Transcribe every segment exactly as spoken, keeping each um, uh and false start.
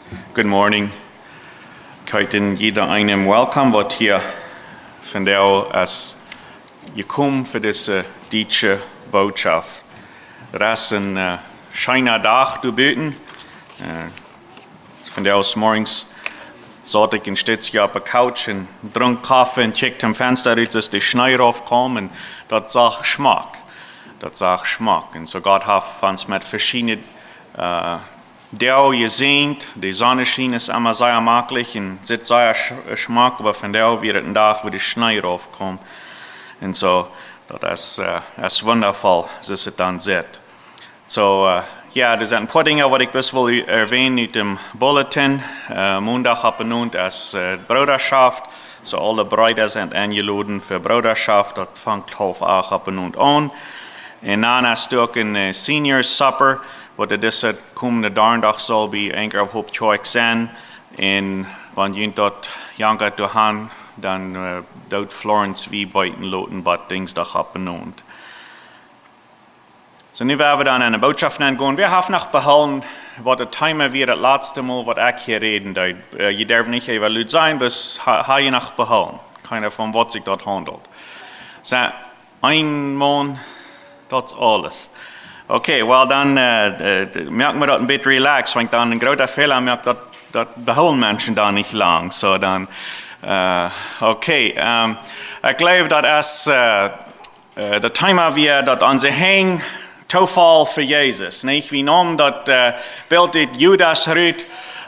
Good morning. Ekj heet jieda eenem welcome, waut hia vondoag es jekomen fa dise dietsche Botschaft. Daut es een, äh, scheena Dach doa buten. Äh, vondoag morjens saut ekj een Stootje opp de Couch un drunk Koffe un kjikjt em Fensta rut, aus de Schnee rauf kjeem, un daut sach schmock. Daut sach schmock. Un soo Gott haft ons met veschiedne, äh, Doag jesäajent. De Sonn schient, es emma sea maklich un sitt sea sch-, schmock, oba vondoag wia een Dach, wua de Schnee rauf kjeem. Un soo, daut es, äh, es wundafoll, soo aus et dan sitt. Soo, äh, jo, doa sent een poa Dinja, waut ekj bloos well erwänen ut däm Bulletin. Äh, Mondach Owent es, äh, Broodaschoft. Soo, aule Breeda sent enjeloden fa Broodaschoft. Daut fangt haulf acht Owent aun. Un dan es doa uk een, äh, Senior Supper, waut dise komende Donnadach saul bie eenje Hoop Kjoakj sennen. Un wan jie daut jankat doa han, dan, äh, deit Florence wie weeten loten, waut Dinjsdach Owent. Soo, nu woa wie dan enne Botschaft nengonen. Wäa haft noch behoolen, waut daut Thema wia daut latste Mol, waut ekj hia räden deed? Äh, jie derwen nich äwa lud sennen, bloos ha-, ha jie noch behoolen? Kjeena von waut sikj daut haundelt. Soo, een Maun, daut es aules. Okay, well dan, äh, äh, moak mie daut een bät relaxed, wan ekj dan een grooten Fäla moak, daut, daut behoolen Menschen dan nich lang. Soo dan, äh, okay, ähm, ekj jleew daut es, äh, äh, daut Thema wia daut onse Henj toofaulen fa Jesus, nich? Wie neemen daut, äh, Bilt ut Judas rut,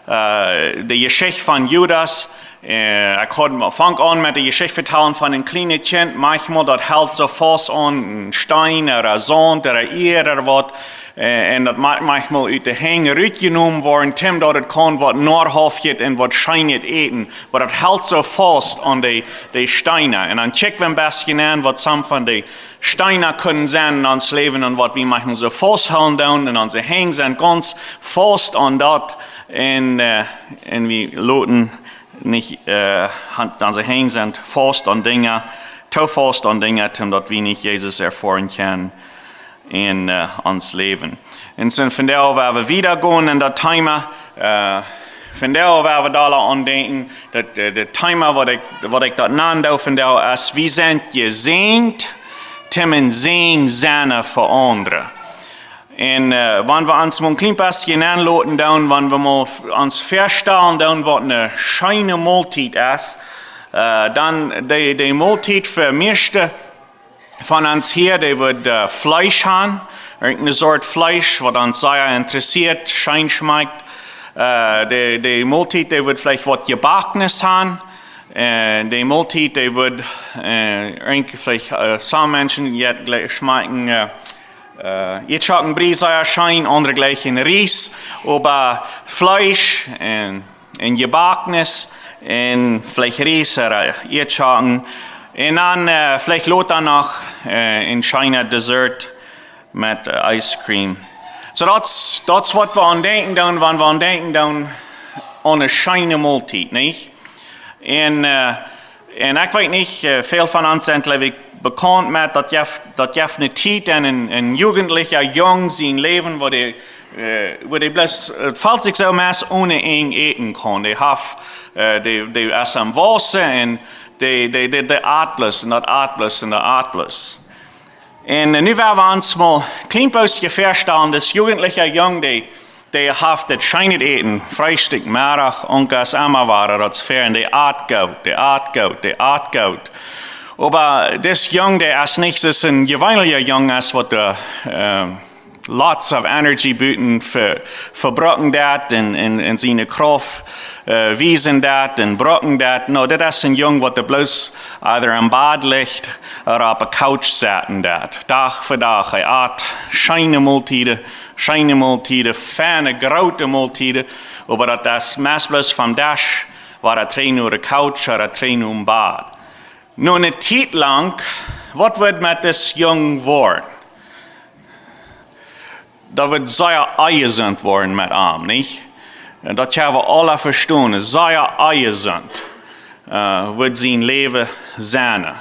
äh, de Jeschicht von Judas. Äh, ekj haud, funk aun met de Jeschicht vetalen von een kjlienet Kjint. Maunchmol daut helt soo faust aun een Steen ooda Saunt ooda Ieed ooda waut. Äh, un daut mott maunchmol ut de Henj rutjenomen woaren, toom daut et kaun waut Noahauftjet un waut Scheenet äten. Oba daut helt soo faust aun de, de Steena. Un dan kjikj wie een bät aun, waut some von de Steena kunnen sennen en ons Läwen un waut wie maunchmol soo fausthoolen doonen. Un onse Henj sent gaunz faust aun daut. Un, äh, un wie loten nich, äh, han, onse Henj sent faust aun Dinja, too faust aun Dinja, toom daut wie nich Jesus erfoaren kjennen en, äh, ons Läwen. Un soo vondoag woa wie wieda gonen en daut Thema, äh, vondoag woa wie doaraun denkjen, daut, äh, daut Thema, waut ekj, waut ekj daut nanen doo vondoag, es: Wie sent jesäajent, toom een Säajen sennen fa aundre. Un, äh, wan wie ons mol een kjlien bät nenloten doonen, wan wie mol f-, ons väastalen doonen, waut eene scheene Moltiet es, äh, dan de, de Moltiet fa mieeschte von ons hia, dee wudd, äh, Fleesch han, irjenteene Sort Fleesch, waut ons sea interessieet, scheen schmakjt. Äh, de, de Moltiet, dee wudd veleicht waut Jebacknet han. Äh, de Moltiet, dee wudd, äh, irjent veleicht, äh, some Menschen jet jlikj schmakjen, äh, äh, Ieedschocken, Brie, sea scheen, aundre jlikjen Ries, oba Fleesch un, un Jebacknet un veleicht Ries ooda Ieedschocken. Un dan, äh, veleicht lota noch, äh, een scheena Dessert met, äh, ice cream. Soo daut es, daut es waut wie aun denkjen doonen, wan wie aun denkjen doonen aun eene scheene Moltiet, nich? Un, äh, un ekj weet nich, äh, väl von ons sent, jleew ekj, bekaunt met daut jeft, daut jeft eene Tiet, een, een, een Jugendlicha Jung sien Läwen, wua dee, äh, wua dee bloos, äh, felt sikj soo meist onen Enj äten kaun. Dee haft, äh, dee, dee es aum Wausen un dee, dee, dee, dee at bloos un daut at bloos un daut at bloos. Un, äh, nu woa wie ons mol een kjlien bät väastalen, dis jugendlicha Jung, dee, dee haft daut scheene Äten, Freestikj, Meddach, Unkas, emma wada, daut es väa, un dee at goot, dee at goot, dee at goot. Oba dis Jung, dee es nich soo aus een jeweenlicha Jung es, waut dee, äh, lots of energy buten ve-, vebrucken deit un, un, un siene Krauft, äh, wiesen deit un brucken deit. No, dit es een Jung, waut dee bloos either em Bad licht ooda opp de Couch sitten deit. Dach fa Dach, hee at scheene Moltieden, scheene Moltieden, feine, groote Moltieden, oba daut es meist bloos vom Desch, wada trigj no de Couch, wada trigj nom Bad. No eene Tiet lang, waut woat met dis Jung woaren? Daut woat sea onjesunt woaren met am, nich? Un daut haben wie aula vestonen, sea onjesunt, äh, woat sien Läwen sennen.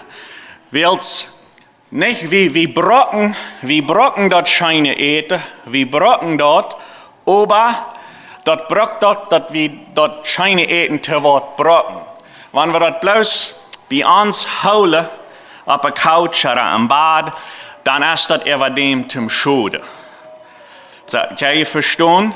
Wiels, nich, wie, wie brucken, wie brucken daut scheene Äten, wie brucken daut, oba daut brukt daut, daut wie daut scheene Äten to waut bruken. Wan wie daut bloos bie ons hoolen, opp de Couch ooda em Bad, dan es daut äwa däm toom Schoden. So, kjenn jie vestonen?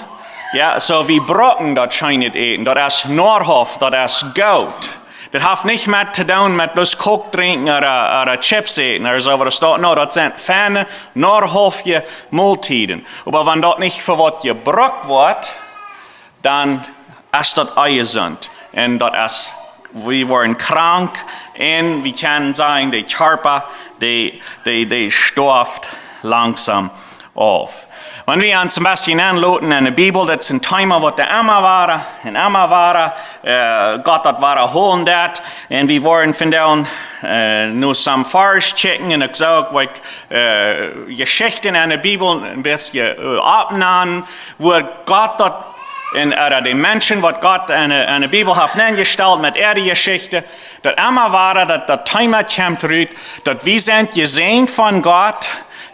Jo, so wie bruken daut scheene Äten. Daut es noahaft, daut es goot. Daut haft nich met to doonen met bloos Coke drinkjen ooda, ooda Chips äten ooda soo waut. Daut, no, daut sent feine, noahafte Moltieden. Oba wan daut nich fa waut jebrukt woat, dan es daut onjesunt. Un daut es, wie woaren krank un wie kjennen sajen, de Kjarpa, dee, dee, dee stoaft langsom auf. Wan wie ons een bät enloten enne Bibel, daut es een Thema waut doa emma wada un emma wada, äh, Gott daut wadahoolen deit. Un wie woaren vondoag, äh, no some Varsch checken un uk soo, waut, äh, Jeschichten enne Bibel een bät, äh, oppnämen, woo Gott daut un, äh, de Menschen, waut Gott enne, enne Bibel haft nenjestalt met äare Jeschicht, daut emma wada daut, daut Thema kjemt rut, daut wie sent jesäajent von Gott,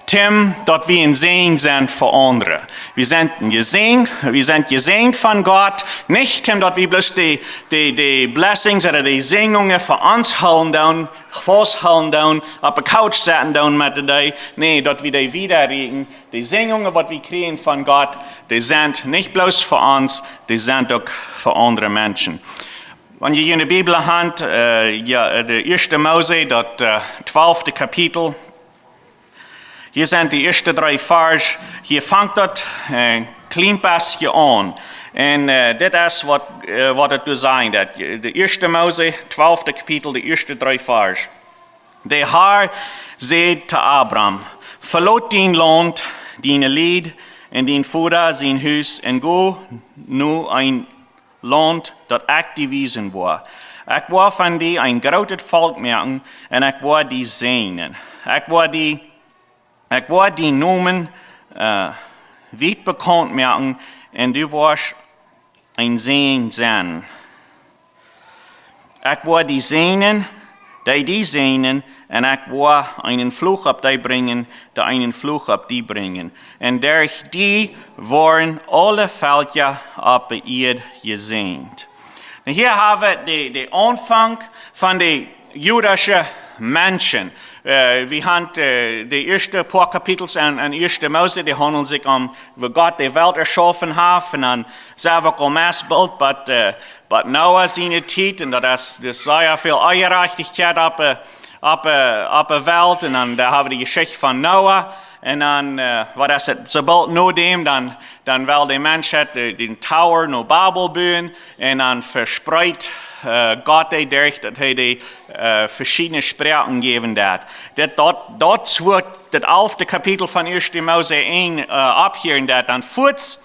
toom daut wie een Säajen sent fa aundre. Wie sent een Jesäajen, wie sent jesäajent von Gott, nich toom daut wie bloos de, de, de Blessings ooda de Säajnungen fa ons hoolen doonen, fausthoolen doonen, opp de Couch sitten doonen met dee. Nä, daut wie dee wieda rieekjen. De Säajnungen waut wie kjrieen von Gott, dee sent nich bloos fa ons, dee sent uk fa aundre Menschen. Wan jie june Bibel han, äh, jo, de ieeschte Mose, daut, äh, twalfte Kapitel. Hia sent de ieeschte dree Varsch. Hia fangt daut, äh, kjlien bät aun. Un, äh, dit es waut, äh, waut et to sajen haft. De ieeschte Mose, twalfte Kapitel, de ieeschte dree Varsch. De Har säd to Abram: "Velot dien Launt, diene Lied un dien Voda sien Hus un go no een Launt, daut ekj die wiesen woa. Ekj woa von die een grootet Volkj moaken un ekj woa die säajnen. Ekj woa die, ekj woa dien Nomen, äh, wiet bekaunt moaken un du woascht een Säajen sennen. Ekj woa die säajnen, dee die säajnen, un ekj woa eenen Fluch opp dee brinjen, dee eenen Fluch opp die brinjen. Un derch die woaren aule Velkja opp de Ieed jesäajent." Nu, hia hab wie de, de Aunfank von de jüdische Menschen. Äh, wie han, äh, de ieeschte poa Kapitels en, en ieeschte Mose, dee haundlen sikj om, woo Gott de Welt erschaufen haft, un dan sent wie uk aul meist boolt bie, äh, bie Noah siene Tiet, un daut es, daut es sea väl Onjerajchtichkjeit opp, äh, opp, äh, opp de Welt, un dan, doa hab wie de Jeschicht von Noah, un dan, äh, waut es et, soo boolt no däm, dan, dan well de Menschheit, äh, dän Tower no Babel buen, un dan vespreet, äh, Gott dee derch, daut hee dee, äh, veschiedne Sproaken jäwen deed. Daut, daut, daut woat daut alfte Kapitel von ieeschte Mose een, äh, opphieren deed. Dan fuaz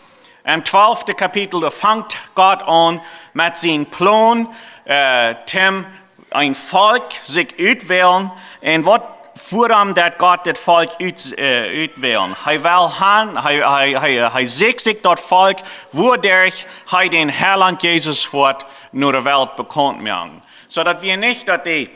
em twalfte Kapitel, doa fangt Gott aun met sienen Plon, äh, toom een Volkj sikj utwälen. Un waut, wuarom deed Gott dit Volkj ut-, äh, utwälen? Hee well han, hee, hee, hee, hee sieekjt sikj daut Volkj, wuaderch hee dän Heilaunt Jesus woat no de Welt bekaunt moaken. Soo daut wie nich daut dee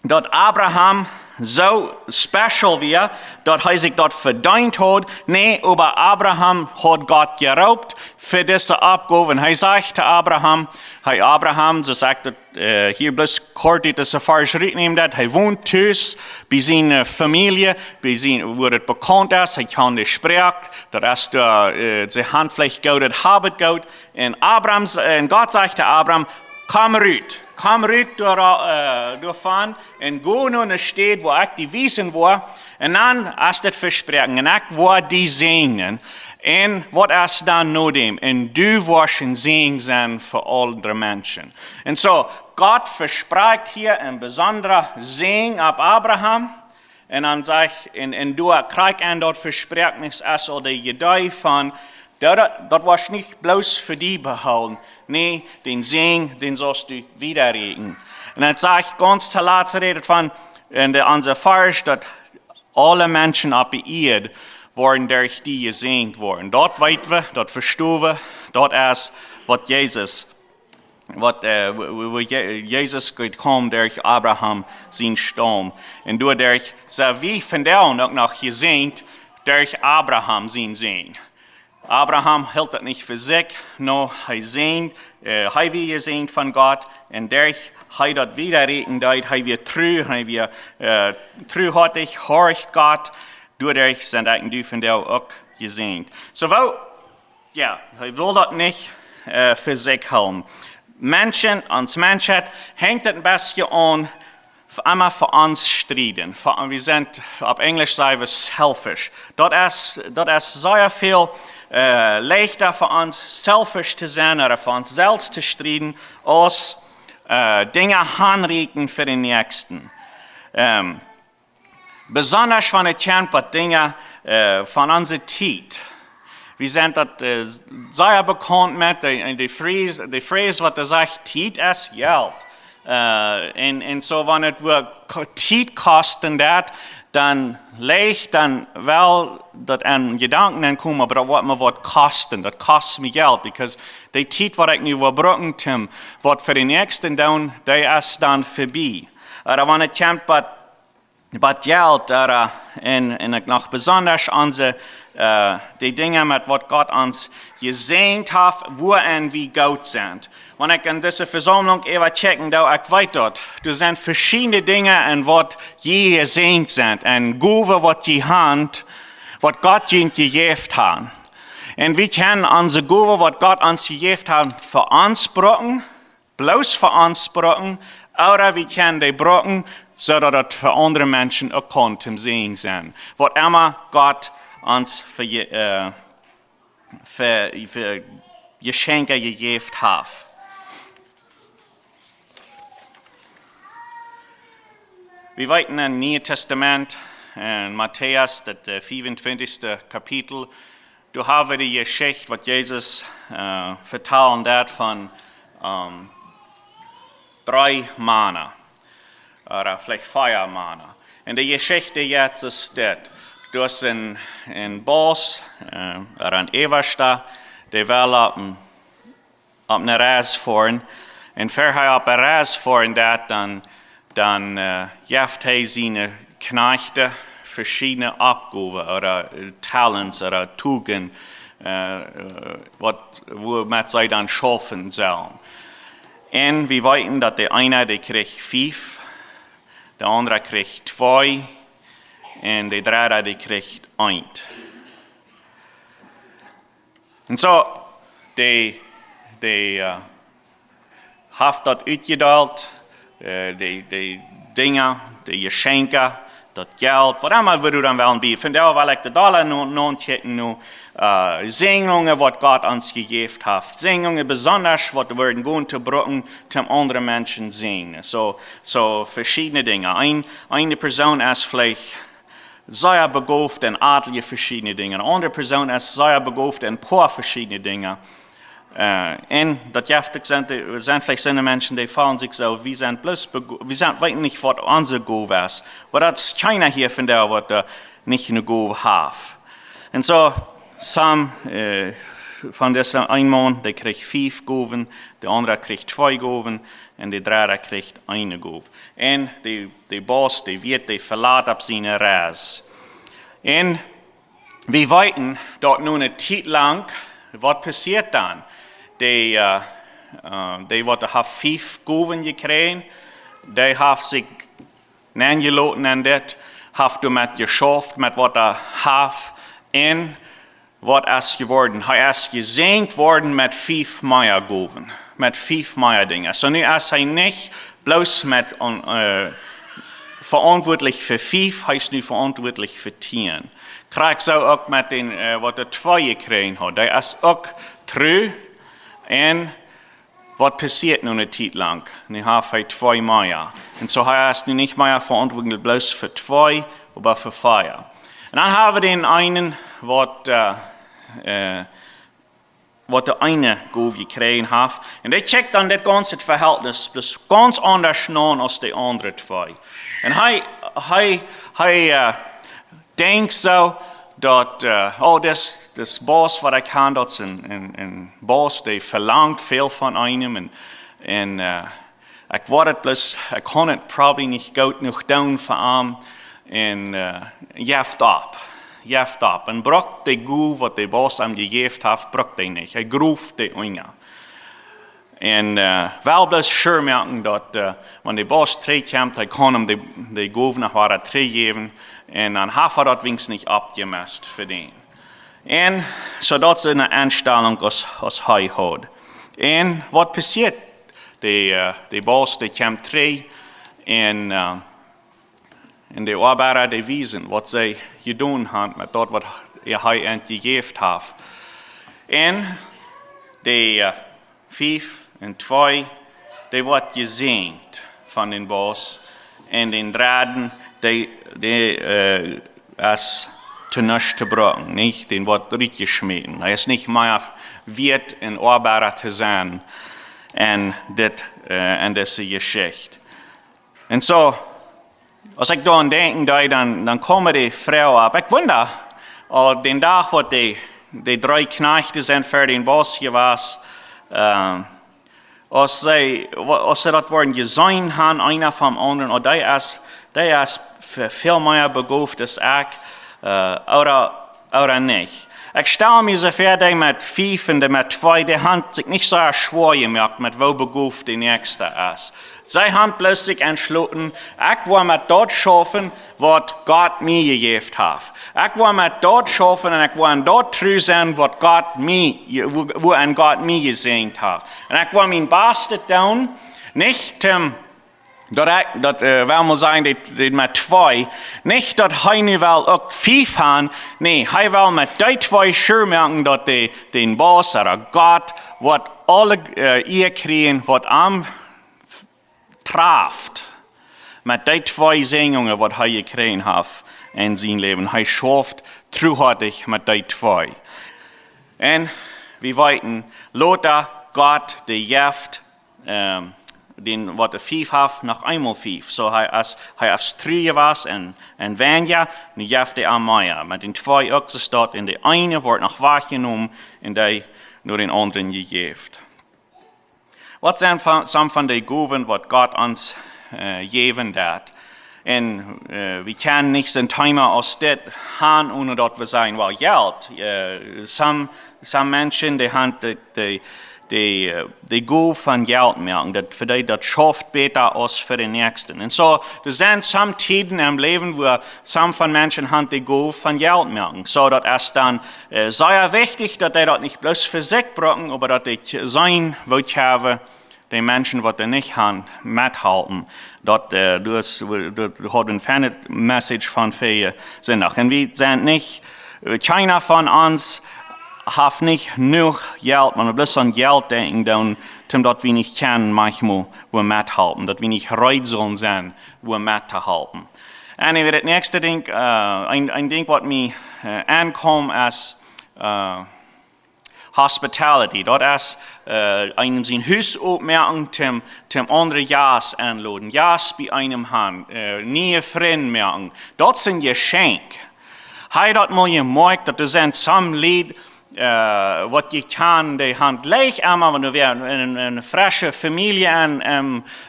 daut Abraham soo special wia, daut hee sikj daut vedeent haud. Nä, oba Abraham haud Gott jeroopt fa dise Oppgow. Un hee sajcht to Abraham, hee Abraham, soo sajcht et, äh, hia bloos kort ut dise Varsch rutnämen, daut hee wont tus bie siene, äh, Famielje, bie sien, wua et bekaunt es, hee kaun de Sproak, daut es de, äh, see han veleicht goodet Habit goot. Un Abraham, äh, un Gott sajcht to Abraham: "Komm rut, komm rut doa, äh, doavon un go no eene Städ, wua ekj die wiesen woa." Un dan es dit Vespräakjen: "Un ekj woa die säajnen." Un waut es dan no däm? "Un du woascht een Säajen sennen fa aundre Menschen." Un soo, Gott vesprakjt hia een besondra Säajen opp Abraham. Un dan sajcht, un, un doa kjrieech ekj daut Vespräakjnis, es aul de Idee von, daut, daut wia nich bloos fa die behoolen. Nä, dän Säajen, dän saust du wieda rieekjen. Un et sajcht gaunz toolatst, rät et von, en de, onse Varsch, daut aule Menschen opp de Ieed woaren derch die jesäajent woaren. Daut weet wie, daut vestonen wie, daut es waut Jesus waut, äh, wua, wua, wua Je-, Jesus kjeem derch Abraham sienen Staum. Un doaderch sent wie vondoag uk noch jesäajent derch Abraham sienen Säajen. Abraham hilt daut nich fa sikj, nä, hee säajend, äh, hee wia jesäajent von Gott, un derch hee daut wieda räden deed, hee wia tru, hee wia, äh, truhoatich, horcht Gott, doaderch sent ekj un du vondoag uk jesäajent. Soo, jo, hee well daut nich, äh, fa sikj hoolen. Menschen, ons Menschheit, henjt daut een bät aun, emma fa ons strieden. Fa, wie sent, opp Enjlisch saj wie selfish. Daut es, daut es sea väl, äh, leichta fa ons selfish to sennen ooda fa ons selfst to strieden, aus, äh, Dinja hanrieekjen fa dän Näakjsten. Ähm, besonda wan et kjemt waut Dinja, äh, von onse Tiet. Wie sent daut, äh, sea bekaunt met, de, de Phrase, de Phrase waut doa sajcht, Tiet es Jelt. Äh, un, un soo, wan et woat ko-, Tiet kosten daut, dan leicht, dan well daut aun Jedanken aunkomen, oba daut woat mie waut kosten. Daut kost mie Jelt, because de Tiet waut ekj nu woa brucken, Tim, waut fa dän Näakjsten doonen, dee es dan verbie. Ooda wan et kjemt waut waut Jelt, äh, un, un uk noch besonda onse, äh, de Dinja met waut Gott ons jesäajent haft, wuaenn wie goot sent. Wan ekj en dise Vesaumlunk äwa checken doo, ekj weet daut, doa sent veschiedne Dinja en waut jie jesäajent sent, en Gowen waut jie han, waut Gott junt jejäft haft. Un wie kjennen onse Gowen waut Gott ons jejäft haft fa ons brucken, bloos fa ons brucken, ooda wie kjennen dee brucken, soo daut et fa aundre Menschen uk kaun toom Säajen sennen. Waut emma Gott ons fa Je-, äh, fa, fa Jeschenkja jejäft haft. Wie weeten em Nieen Tastament, en Matäus, daut, äh, fiefuntwintichste Kapitel, doa hab wie de Jeschicht waut Jesus, äh, vetalen deed von, ähm, dree Mana, ooda veleicht vea Mana. Un de Jeschicht es dit. Doa es een, een Boss, äh, ooda een Äwaschta, dee well opp een opp eene Reis foaren. Un ea hee opp eene Reis foaren deed, dan, dan, äh, jeft hee siene Kjnajchte veschiedne Oppgowen ooda, äh, Talents ooda Tugenden, äh, äh, waut, wuamet see dan schaufen sellen. Un wie weeten daut de eena, dee kjrieech fief, de aundra kjrieech twee, un de dredda, dee kjrieech eent. Un soo, dee, dee, äh, haft daut utjedeelt, äh, dee, dee Dinja, dee Jeschenkja, daut Jelt, waut emma wie dan wellen bie. Vondoag well ekj de Dolla no, no checken, no, äh, Säajnungen waut Gott ons jejäft haft. Säajnungen besonda waut wie woaren gonen to brucken, toom aundre Menschen säajnen. Soo, soo veschiedne Dinja. Een, eene Persoon es veleicht sea begooft en atelje veschiedne Dinja. Eene aundre Persoon es sea begooft en poa veschiedne Dinja. Äh, un daut jeft uk, sent, sent veleicht soone Menschen, dee feelen sikj soo, wie sent bloos bego-, wie sent, weeten nich waut onse Gow es. Oba daut es kjeena hia vondoag waut, äh, nich eene Gow haft. Un soo, some, äh, von dise een Maun, dee kjrieech fief Gowen, de aundra kjrieech twee Gowen, un de dredda kjrieech eene Gow. Un de, de Boss, dee wia, dee velat opp siene Reis. Un wie weeten daut nu eene Tiet lang, waut passieet dan? Dee, äh, äh, dee waut haft fief Gowen jekjräajen, dee haft sikj nenjeloten en dit, haft doamet jeschauft, met waut hee haft, un waut es jeworden? Hee es jesäajent worden met fief mea Gowen, met fief mea Dinja. Soo nu es hee nich bloos met, äh, veauntwuatlich fa fief, hee es nu veauntwuatlich fa tieen. Krakjt soo uk met dän, äh, waut twee jekjräajen haud. Dee es uk tru un waut passieet nu eene Tiet lang? Nu haft hee twee mea. Un soo hee es nu nich mea veauntwuatlich bloos fa twee, oba fa vea. Un dan hab wie dän eenen waut, äh, äh, waut de eene Gow jekjräajen haft. Un dee checkjt dan dit gaunze Vehältnis, daut gaunz aundasch no aus de aundre twee. Un hee, hee, hee, äh, denkjt soo daut, äh, oh, dis, dis Boss waut ekj hab, daut es een, een, een Boss, dee velangt väl von eenem. Un, un, äh, ekj woa et bloos, ekj kaun et probably nich goot jenuach doonen fa am. Un, äh, jeft opp. jeft opp un brukt de Gow, waut de Boss am jejäft haft, brukt hee nich. Hee gruft de unja. Un well bloos sure moaken, daut wan de Boss trigj kjemt, hee kaun am de Gow noch wada trigj jäwen. Un dan haft hee daut weens nich oppjemest fa dän. Un soo daut es eene Enstalunk aus hee haud. Un waut passieet? De Boss, dee kjemt trigj un de Oabeida, dee wiesen, waut see jedonen han met daut, waut hee an jejäft haft. Un de fief un twee, dee woat jesäajent von dän Boss. Un dän dredden, dee es to nuscht to bruken, nich? Dän woat rutjeschmäten. Hee es nich mea wieet een Oabeida to sennen en dise Jeschicht. Un soo, aus ekj doaraun denkjen deed, dan kjeem de Froag opp. Ekj wunda, aul dän Dach, waut de dree Kjnajchts sent ver dän Boss jewast, aus see daut woaren jeseenen han, eena vom aundren, oh, dee es väl mea begowt aus ekj, ooda nich. Ekj stal mie soo väa, dee met fief un dee met twee, dee han sikj nich soo schwoa jemoakt met woo begowt de näakjsta es. See han bloos sikj entschloten: Ekj woa met daut schaufen, waut Gott mie jejäft haft. Ekj woa met daut schaufen un ekj woa en daut tru sennen, waut Gott mie, wua en Gott mie jesäajent haft. Un ekj woa mien Bastet doonen, nich toom daut ekj, daut well mol sajen, dee met twee, nich daut hee nu well uk fief han. Nä, hee well met dee twee sure moaken, daut dän Boss ooda Gott woat aule Ea kjrieen, waut am traft met dee twee Säajnungen, waut hee jekjräajen haft en sien Läwen. Hee schauft truhoatich met dee twee. Un wie weeten, lota, Gott, dee jeft dän, waut fief haft, noch eemol fief. Soo hee es tru jewast en weinja, nu jeft hee am mea. Met dän twee uk soo, daut en de eene woat noch wajchjenomen un dee no dän aundren jejäft. Waut sent some von de Gowen, waut Gott ons jäwen deit? Un wie kjennen nich soon Teema aus dit han, onen daut wie sajen, well, Jelt. Some Menschen, dee han de Gow von Jelt moaken, daut fa dee daut schauft bäta aus fa dän näakjsten. Un soo, doa sent some Tieden em Läwen, wua some von Menschen han de Gow von Jelt moaken. Soo daut es dan sea wichtich, daut dee daut nich bloos fa sikj bruken, oba daut dee seenen, woo kjennen wie de Menschen, waut dee nich han, methalpen. Daut haud wie en feine message von väajen Sindach. Un wie sent nich, kjeena von ons haft nich jenuach Jelt, wan wie bloos aun Jelt denkjen doonen, toom daut wie nich kjennen, maunchmol, wua methalpen, daut wie nich reed sullen sennen, wua mettohalpen. Un daut näakjste Dinkj, een Dinkj, waut mie aunkaum, es hospitality. Daut es eenem sien Hus opmoaken, toom aundre Jast enloden, Jast bie eenem han, niee Frind moaken. Daut es een Jeschenkj. Hab jie daut mol jemoakjt, daut doa sent some Lied, waut jie kjanen, dee han jlikj emma, wan doa wada eene fresche Famielje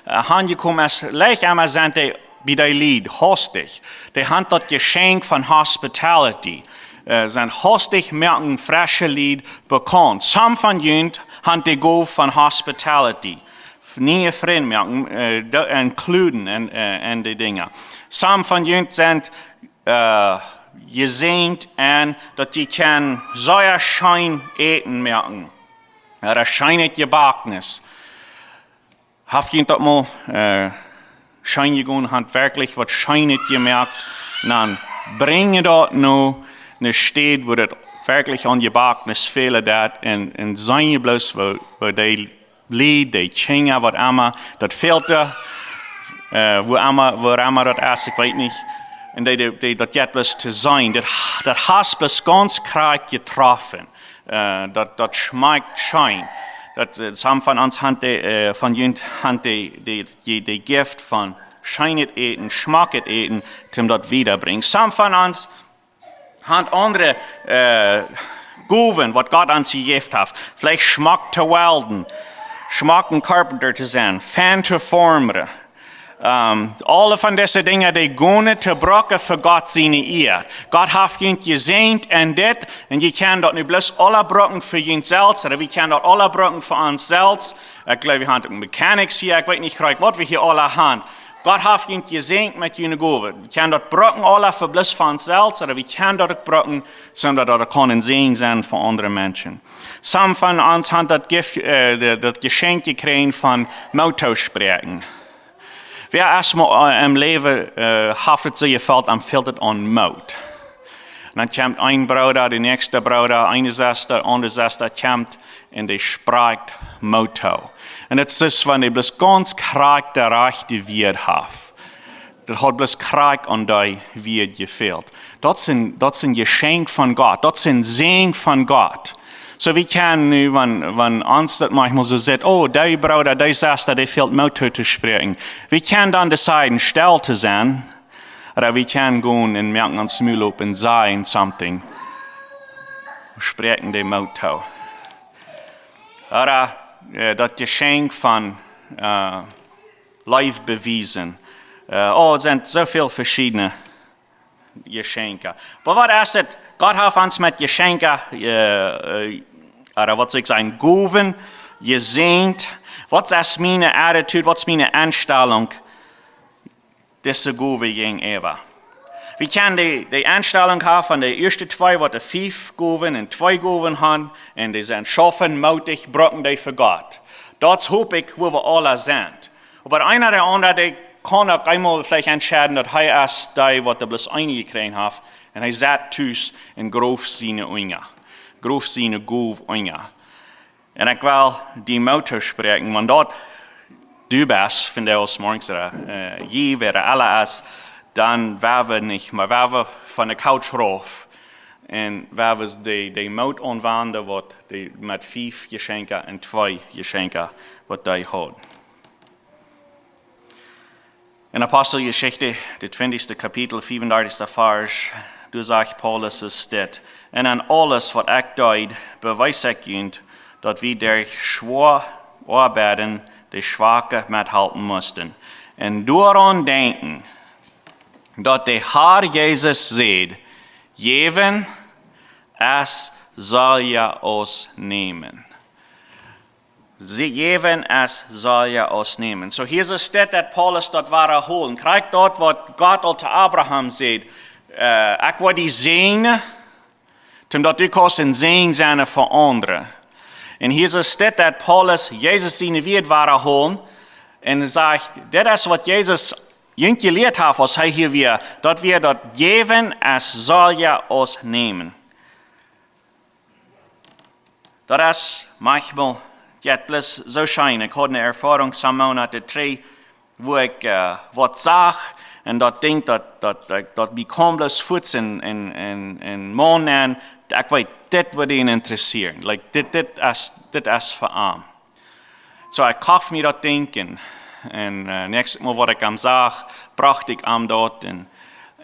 aunkomen es, jlikj emma sent dee bie dee Lied, hastich. Dee han daut Jeschenkj von hospitality. Sent hastich, moaken fresche Lied bekaunt. Some von junt han de Gow von hospitality, niee Frind moaken, inkluden en de Dinja. Some von junt sent jesäajent en daut jie kjennen sea scheen Äten moaken, ooda scheenet Jebakjnis. Hab jie daut mol scheen jegonen, han werkjlich waut Scheenet jemoakt, dan brinjen daut no ne Städ, wua daut werkjlich aun Jebakjnis fälen deit, un seenen bloos, woo dee Lied, de Kjinja, waut emma, daut fält doa, wua emma daut es, ekj weet nich. Un dee, daut jeit bloos to seenen. Daut haft bloos gaunz krakjt jetroffen. Daut schmakjt scheen. Daut some von ons han, von junt han de Gift von scheenet Äten, schmocket Äten, toom daut wiedabrinjen. Some von ons han aundre Gowen, waut Gott ons jejäft haft. Veleicht schmock to welden, schmock een Carpenter to sennen, fein to formen, Ähm, aule von dise Dinja, dee gonen to brucken fa Gott siene Ea. Gott haft junt jesäajent en dit, un jie kjennen daut nu bloos aula brucken fa junt selfst, ooda wie kjennen daut aula brucken fa ons selfst. Ekj jleew, wie haben uk Mechanics hia, ekj weet nich krakjt, waut wie hia aula haben. Gott haft junt jesäajent met june Gowen. Wie kjennen daut brucken aula fa bloos fa ons selfst, ooda wie kjennen daut uk brucken, soo daut daut kaun een Säajen sennen fa aundre Menschen. Some von ons haben daut Gift, äh, de-, daut Jeschenkj jekjräajen von Moot toospräakjen. Wäa eemol, äh, em Läwen, äh, haft et soo jefeelt, am fält et aun Moot. Un dan kjemt een Brooda, de näakjsta Brooda, eene Sesta, aundre Sesta kjemt un dee sprakjt Moot too. Un et es, wan dee bloos gaunz krakjt de rajchte Wieed haft. Daut haud bloos krakjt aun dee Wieed jefält. Daut sent, daut sent Jeschenkj von Gott. Daut sent Säajen von Gott. Soo, wie kjennen nu, wan, wan ons daut maunchmol soo sitt, oh, dee Brooda, dee Sesta, dee fält Moot too to spräakjen. Wie kjennen dan deciden, stell to sennen, ooda wie kjennen gonen un moaken ons Mul op un sajen something. Spräakjen dee Moot too. Ooda, äh, daut Jeschenkj von, äh, Leew bewiesen. Äh, oh, et sent soo väl veschiedne Jeschenkja. Oba waut es et? Gott haft ons met Jeschenkja, äh, äh, ooda waut saul ekj sajen, Gowen, jesäajent. Waut es miene Attitude, waut es miene Enstalunk dise Gowen jäajenäwa? Wie kjennen dee, dee Enstalunk haben von de ieeschte twee, waut de fief Gowen un twee Gowen haben, un dee sent schaufen, mootich, brucken dee fa Gott. Daut hop ekj, wua wie aula sent. Oba eena ooda aundra, dee kaun uk eemol veleicht entscheiden, daut hee es dee, waut de bloos eene jekjräajen haft, un hee sat tus un groft siene Unja, groft siene Gow unja. Un ekj well die Moot toospräakjen, wan daut du best, von dee aus morjens, äh, jie wäa aula es, dan woa wie nich, oba woa wie von de Couch rauf un woa wie dee, dee Moot aunwenjen, waut dee met fief Jeschenkja un twee Jeschenkja, waut dee haud. In Aposteljeschicht, de twintichste Kapitel, fiefundartichste Varsch, doa sajcht Paulus es dit: "Un en aules, waut ekj deed, bewees ekj junt, daut wie derch schwoa Oabeiden de Schwake methalpen musten. Un doaraun denkjen, daut de Herr Jesus säd: Jäwen es selja aus nämen." Soo, jäwen es selja aus nämen. Soo, hia es dit, daut Paulus daut wadahoolen. Krakjt daut, waut Gott aul to Abraham säd, äh, ekj woa die säajnen, toom daut du kaust een Säajen sennen fa aundre. Un hia es dit, daut Paulus Jesus siene Wieed wadahoolen un sajcht, dit es waut Jesus junt jelieet haft, aus hee hia wia, daut wia daut jäwen es selja aus nämen. Daut es maunchmol, jo, bloos soo scheen. Ekj haud eene Erfoarunk some Moonat trigj, wua ekj, äh, waut sach un daut Dinkj, daut, daut, daut, daut mie kaum bloos fuats en, en, en, en Maun aun, ekj weet, dit woat am interessieren. Like, dit, dit es, dit es fa am. Soo, ekj koft mie daut Dinkj un, äh, näakjstet Mol, waut ekj am sach, brocht ekj am daut un,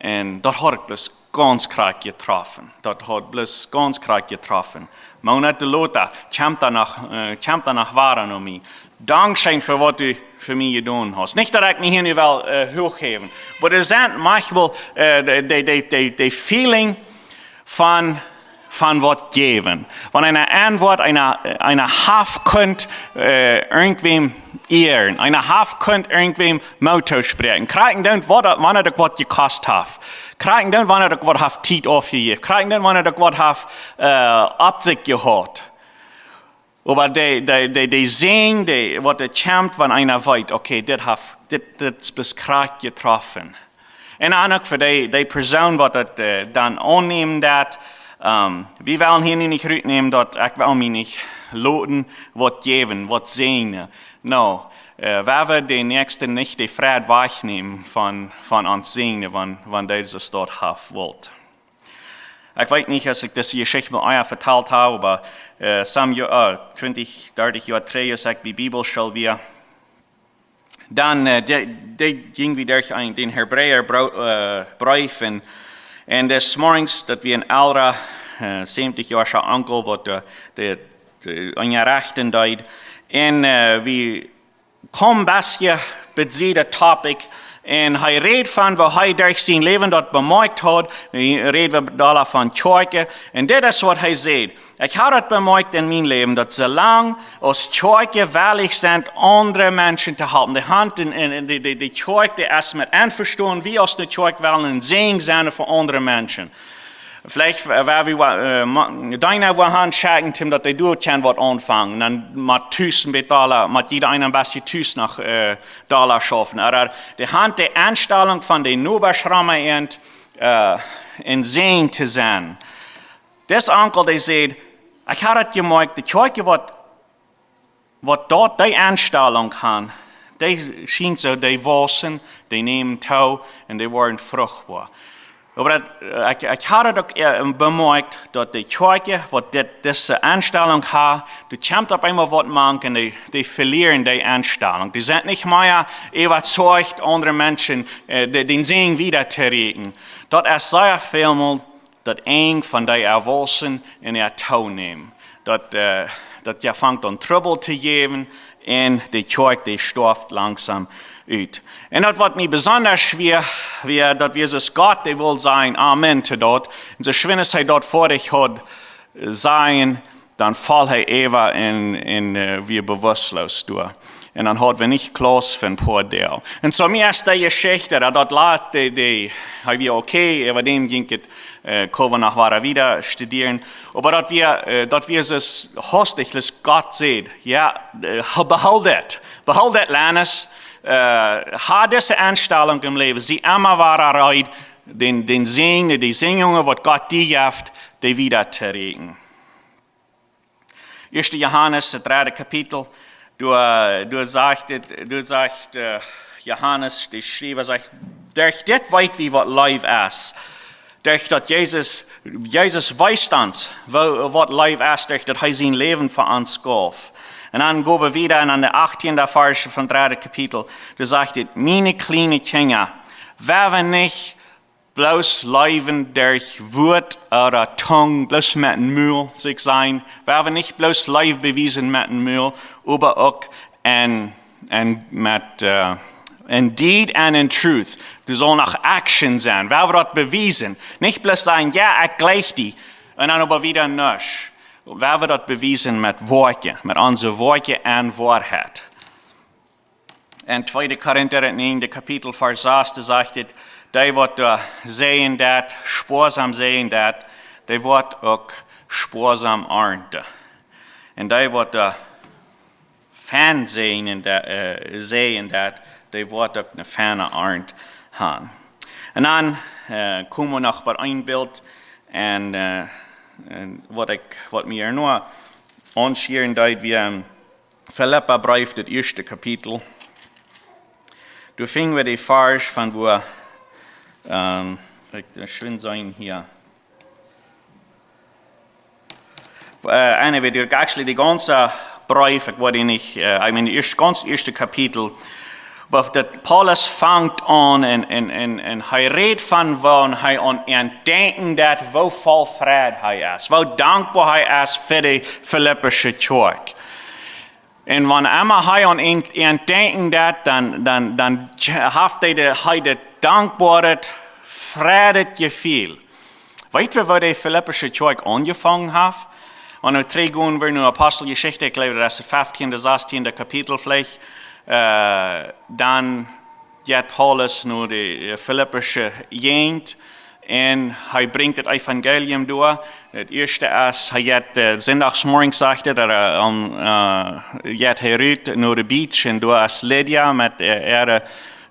un daut haud ekj bloos gaunz krakjt jetroffen. Daut haud bloos gaunz krakjt jetroffen. Moonat lota, kjemt hee noch, äh, kjemt hee noch wada no mie. Dankscheen fa waut du fa mie jedonen hast. Nich daut ekj mie hia nu well, äh, huach häwen. Oba et sent maunchmol, äh, dee, dee, dee, dee, dee feeling von, von waut jäwen. Wan eena auntwuat, eena, eena haft kunt, äh, irjentwäm ieren. Eena haft kunt irjentwäm Moot toospräakjen. Krakjt dan, waut, wan et uk waut jekost haft. Krakjt dan, wan et uk waut haft Tiet aufjejäft. Krakjt dan, wan et uk waut haft, äh, opp sikj jehaut. Oba dee, dee, dee, dee Säajen, dee, waut et kjemt, wan eena weet, okay, dit haft, dit, dit es bloos krakjt jetroffen. Un dan uk fa dee, dee Persoon, waut et, äh, dan aunnämen deit, ähm, wie wellen hia nu nich rutnämen, daut ekj well mie nich loten waut jäwen, waut säajnen. No, äh, wie wellen dän Näakjsten nich de Freid wajchnämen von, von ons säajnen, wan, wan dee daut haft wult. Ekj weet nich, aus ekj dise Jeschicht mol ea vetalt hab, oba, äh, some Jo-, äh, twintich, dartich Joa trigj, aus ekj bie Bibelschool wia, dan, äh, dee, dee jinj wie derch een, dän Hebräa Bro-, äh, Breef un, un des Morjens, daut wia een elra, äh, säwentich Joa oola Onkel, waut de, de, de unjarechten deed. Un, äh, wie kaum bestje besiede topic. Un hee rät von, woo hee derch sien Läwen daut bemoakjt haud. Hee rät doa von Kjoakjen. Un dit es waut hee sajcht: "Ekj hab daut bemoakjt en mien Läwen, daut soo lang aus Kjoakjen wellich sent, aundre Menschen to halpen." De Haunt en, en, en de, de, de Kjoakj, dee es met envestonen, wie aus de Kjoakj wellen een Säajen sennen fa aundre Menschen. Veleicht, äh, wua wie, äh, ma-, deena wua han schekjen, Tim, daut dee doa kjennen waut aunfangen. Dan mott tus een bät Dolla, mott jieda eena een bät tus noch, äh, Dolla schaufen. Oba de Haunt de Enstalunk von de Nobasch rom en, äh, een Säajen to sennen. Dis Onkel, dee sajcht: "Ekj hab daut jemoakt, de Kjoakjen waut, waut doa dee Enstalunk han, dee schient soo, dee wausen, dee nämen too un dee woaren fruchtboa." Oba daut, äh, ekj, ekj hab daut uk, äh, bemoakjt, daut de Kjoakjen, waut dit, dise Enstalunk han, doa kjemt opp eemol waut mank un dee, dee velieren dee Enstalunk. Dee sent nich mea äwazeicht, aundre Menschen, äh, de, dän Säajen wieda to räden. Daut es sea välmol daut Enj von dee Erwausen un äa Toonämen. Daut, äh, daut je fangt aun Trubbel to jäwen un de Kjoakj, dee stoaft langsom ut. Un daut waut mie besonda wia, wia daut Jesus Gott, dee wull sajen Amen to daut. Un soo schwind aus hee daut foadich haud sajen, dan foll hee äwa un, un, äh, wia bewusstloos doa. Un dan haud wie nich Klaus fa een poa Doag. Un soo mie es dee Jeschicht, daut, daut lat, dee, dee, hee wia okay, äwa däm jinkj et, äh, kjenn wie noch wada wieda studieren. Oba daut wia, äh, daut wia soo haustich, daut Gott sajcht: "Jo, äh, behool dit. Behool dit, Lannes. Äh, hab dise Enstalunk em Läwen. Sie emma wada reed, dän, dän Säajen, dee Säajen, waut Gott die jeft, dee wieda to räden." Ieeschte Johanes, daut dredde Kapitel, doa, doa sajcht et, doa sajcht, äh, Johanes, de Schriewa sajcht: "Derch dit weet wie, waut Leew es. Derch daut Jesus, Jesus wiest ons, woo, waut Leew es, derch daut hee sien Läwen fa ons jeef." Un dan go wie wieda un aun de achttiende Varsch von dredde Kapitel, doa sajcht et: "Miene kjliene Kjinja, wie woaren nich bloos leewen derch Wuat ooda Tung, bloos met een Mul, soo ekj saj. Wie woaren nich bloos Leew bewiesen met een Mul, oba uk en, en met, äh, en deed and in truth." Doa saul noch action sennen. Wie woaren daut bewiesen. Nich bloos sajen: "Jo, ekj jleich die." Un dan oba wieda nuscht. Wie woaren daut bewiesen met Woakjen, met onse Woakjen en Woarheit. En tweede Korinta, daut näajende Kapitel, Varsch sas, doa sajcht et: "Dee waut doa säen deit, spoasam säen deit, dee woat uk spoasam arnten. Un dee waut doa fein säen deit, äh, säen deit, dee woat uk eene feine Arnt han." Un dan, äh, kome wie noch bie een Bilt un, äh, un waut ekj, waut mie hia noch aunschieren deed, wia, ähm, Filippabreef, daut ieeschte Kapitel. Doa finj wie dän Varsch von wua, ähm, ekj, ekj schwind sennen hia. Äh, anyway, doa actually de gaunze Breef, ekj wull nich, äh, I mean, ieescht, gaunz ieeschte Kapitel. Oba daut Paulus fangt aun un, un, un, un hee rät von woo hee aun, aun denkjen deit, woo voll Freid hee es, woo dankboa hee es fa de Filippische Kjoakj. Un wan emma hee aun een, een denkjen deit, dan, dan, dan haft hee de, hee daut dankboaret, freiet Jefeel. Weet wie, woo de Filippische Kjoakj aunjefongen haft? Wan wie trigjgonen wellen no Aposteljeschicht, ekj jleew, daut es daut feftiende, sastieende Kapitel veleicht, äh, dan jeit Paulus no de, äh, Filippische Jäajent un hee brinjt daut Evangelium doa. Daut ieeschte es, hee jeit, äh, Sindachsmorjes, sajcht et, daut, äh, aum, äh, jeit hee rut no de Beach un doa es Lydia met, äh, äare,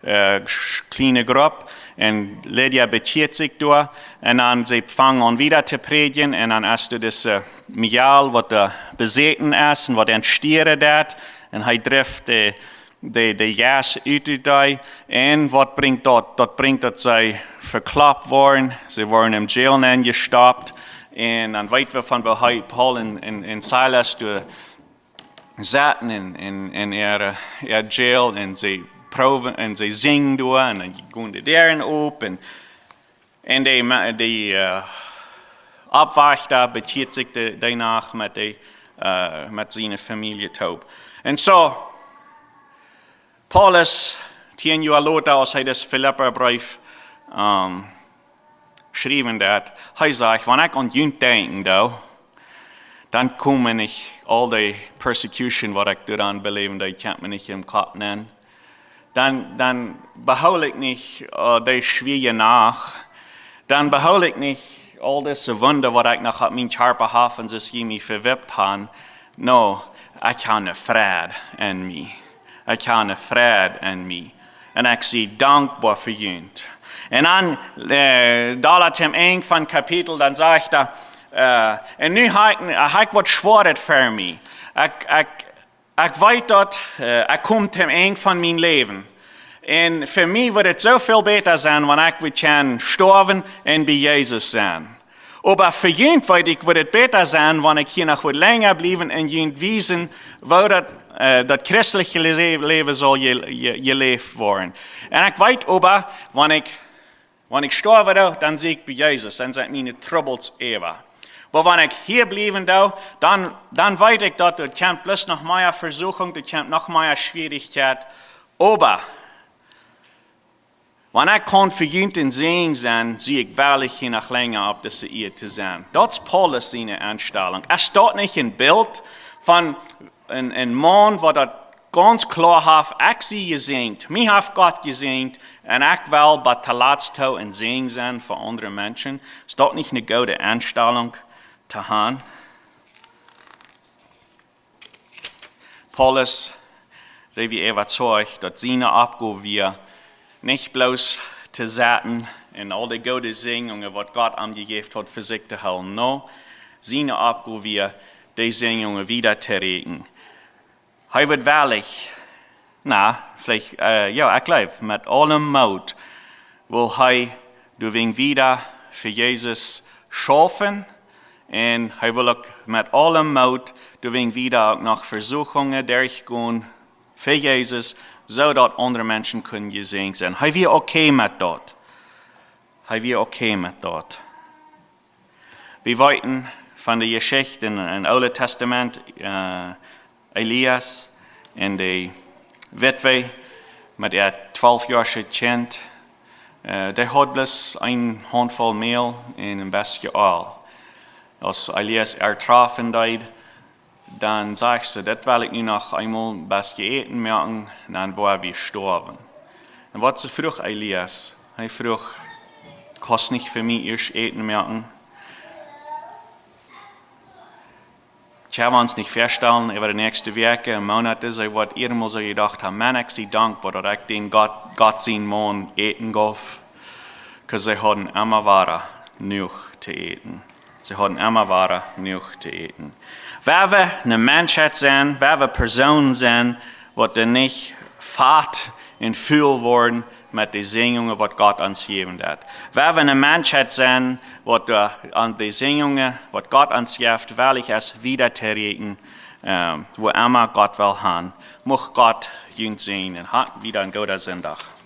äh, sch-, kjliene Grupp. Un Lydia bekjieet sikj doa. Un dan see fangen aun wieda to prädjen. Un dan es doa dise, äh, Mejal, waut doa besäten es un waut aun stieren deit. Un hee drift de de, de Jeist ut, ut dee. Un waut brinjt daut? Daut brinjt daut see veklopt woaren. See woaren em Jail nenjestopt. Un dan weet wie von woo hee, Paul un, un, un Silas doa sitten en, en, en äare, äa Jail un see proowen un see sinjen doa un dan gonen de Däaren op un un de Ma-, de, äh, Aufwajchta bekjieet sikj de, dee Nacht met de, äh, met siene Famielje toop. Un soo, Paulus tieen Joa lota, aus hee dän Filippabreef, ähm, schriewen deed, hee säd: "Wan ekj aun junt denkjen doo, dan kome nich aul dee Persecution, waut ekj doa aun beläwen deed, kjemt mie nich em Kopp nenn. Dan, dan behool ekj nich, äh, dee schwoare Nacht. Dan behool ekj nich aul dise Wunden, waut ekj noch opp mienen Kjarpa hab, un see mie vewippt haben. Nä, ekj hab eenen Fräd en mie. Ekj hab eenen Fräd en mie. Un ekj sie dankboa fa junt." Un dan, äh, doa aum Enj von Kapitel, dan sajcht hee, äh: "Un nu hab ekj, hab ekj waut Schwoaret ver mie. Ekj, ekj, ekj weet daut, äh, ekj kom aum Enj von mien Läwen. Un fa mie wudd et soo väl bäta sennen, wan ekj wudd kjennen stoawen un bie Jesus sennen. Oba fa junt weet ekj, wudd et bäta sennen, wan ekj hia noch waut lenja bliewen un junt wiesen, woo daut, äh, daut christelje Le-, Läwen saul je-, je-, jeläft woaren. Un ekj weet oba, wan ekj, wan ekj stoawen doo, dan sie ekj bie Jesus, dan sent miene Trubbels äwa. Oba wan ekj hia bliewen doo, dan, dan weet ekj daut et kjemt bloos noch mea Vesuchung, et kjemt noch mea Schwierichkjeit. Oba wan ekj kaun fa junt een Säajen sennen, sie ekj wellich hia noch lenja opp dise Ieed to sennen." Daut es Paulus siene Enstalunk. Es daut nich een Bilt von een, een Maun, waut daut gaunz kloa haft: "Ekj sie jesäajent. Mie haft Gott jesäajent. Un ekj well bat tolatst too een Säajen sennen fa aundre Menschen." Es daut nich eene goode Enstalunk to haben? Paulus, dee wia äwazeicht, daut siene Oppgow wia, nich bloos to sitten un aul dee goode Säajnungen, waut Gott am jejäft haud, fa sikj to hoolen. Nä, siene Oppgow wia, dee Säajnungen wieda to rieekjen. Hee wudd wellich, na, veleicht, äh, jo, ekj jleew, met aulem Moot wull hee doawäajen wieda fa Jesus schaufen. Un hee wull uk met aulem Moot doawäajen wieda uk noch Vesuchungen derchgonen fa Jesus, soo daut aundre Menschen kunnen jesäajent sennen. Hee wia okay met daut. Hee wia okay met daut. Wie weeten von de Jeschicht em, em Oolen Tastament, äh, Elias un de Witwe met äa twalfjoaschet Kjint. Äh, dee haud bloos eene Hauntvoll Mäl un een bät Eelj. Aus Elias äa träfen deed, dan säd see: "Daut well ekj nu noch eemol een bät Äten moaken, dan woa wie stoawen." Un waut see fruach Elias? Hee fruach: "Kaust nich fa mie ieescht Äten moaken?" Ekj kaun mie nich väastalen, äwa de näakjste Wäakj un Moonaten, see woat emma soo jedocht haben: "Maun, ekj sie dankboa, daut ekj dän Gott, Gott sien Maun Äten jeef." 'Cause see hauden emma wada jenuach to äten. See hauden emma wada jenuach to äten. Wan wie eene Menschheit sent, wan wie Persoonen sent, waut doa nich fat un ful woaren met de Säajnungen, waut Gott ons jäwen deit. Wan wie eene Menschheit sent, waut doa aun de Säajnungen, waut Gott ons jeft, wellich es wieda to rieekjen, ähm, wua emma Gott well haben. Mucht Gott junt säajnen. Hab wieda eenen gooden Sindach.